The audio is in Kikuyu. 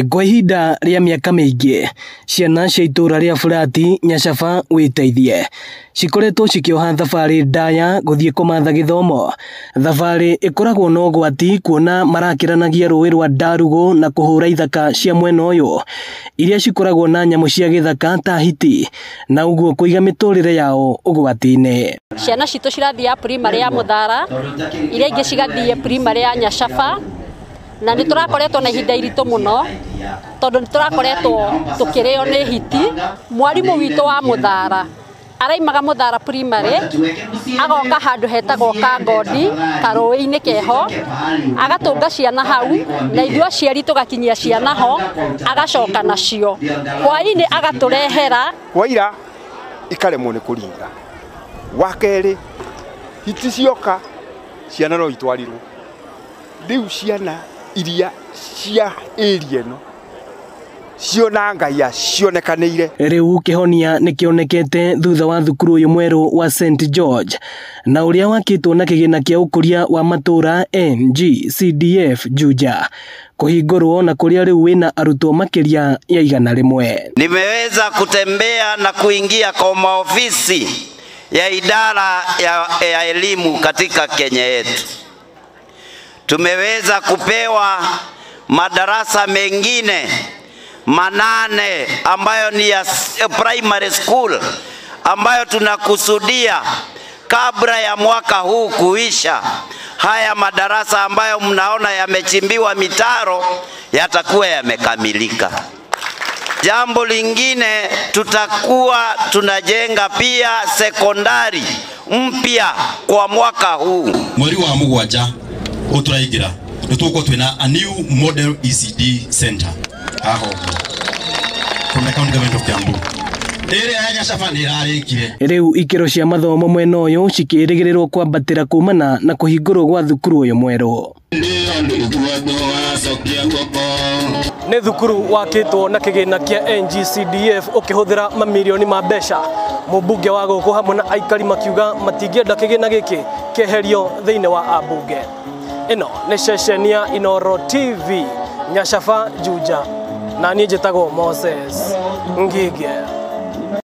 Kwa ihinda rĩa mĩaka mĩingĩ, ciana cia itũũra rĩa Burati, Nyacaba wĩteithie cikoretwo cikĩoha thabarĩ ndaya gũthiĩ kũmatha gĩthomo. Thabarĩ ĩkoragwo na ũgwati kuona marakĩranagia rũĩ rwa Ndarugũ na kũhũra ithaka cia mwena ũyũ iria cikoragwo na nyamũ cia gĩthaka ta hiti na ũguo kũiga mĩtũrĩre yao ũgwati-inĩ. Ciana citũ cirathiĩ primary ya Mũthara, iria ingĩ cigathiĩ primary ya Nyacaba, na nĩ tũrakoretwo na ihinda iritũ mũno tondũ nĩ tũrakoretwo tũkĩrĩo nĩ hiti. Mwarimũ witũ wa Mũthara araimaga Mũthara primary agoka handũ hetagwo Kangodi karũĩ-inĩ keho, agatũnga ciana hau na ithuĩ aciari tũgakinyia ciana ho, agacoka nacio hwaĩ-inĩ agatũrehera. Waira ikaremwo nĩ kũringa. Wa kerĩ, hiti cioka ciana no itwarirwo. Rĩu ciana iria cia area ĩno ciona Ngai cionekanĩire. Rĩu kĩhonia nĩ kĩonekete thutha wa thukuru ũyũ mwerũ wa St George na ũrĩa wakĩtwo na kĩgĩna kĩa ũkũria wa matũũra NGCDF Juja kũhingũrwo na kũrĩa rĩu wĩna arutwo makĩria ya 100. Nimeweza kutembea na kuingia kwa maofisi ya idara ya elimu katika Kenya yetu. Tumeweza kupewa madarasa mengine 8 ambayo ni ya primary school ambayo tunakusudia kabla ya mwaka huu kuisha, haya madarasa ambayo mnaona yamechimbiwa mitaro yatakuwa yamekamilika. Jambo lingine, tutakuwa tunajenga pia sekondari mpya kwa mwaka huu. Mweri wa 7 uturaingira nituko twina a new model ECD center aho from the county government of Kiambu. Ĩrĩa ya Nyacaba nĩ ĩrarĩkire. Rĩu ikĩro cia mathomo mwena ũyũ cikĩrĩgĩrĩrwo kwambatĩra kumana na kũhingũrwo gwa thukuru ũyũ mwerũ. Nĩ thukuru wakĩtwo na kĩgĩna kĩa NGCDF ũkĩhũthĩra mamirioni ma mbeca. Mũmbunge wa gũkũ hamwe na aikari makiuga matingĩenda kĩgĩna gĩkĩ kĩeherio thĩinĩ wa ambunge. Ĩno nĩ ceceni ya Inooro TV, Nyacaba, Juja, na niĩ njĩtagwo Moses Ngige.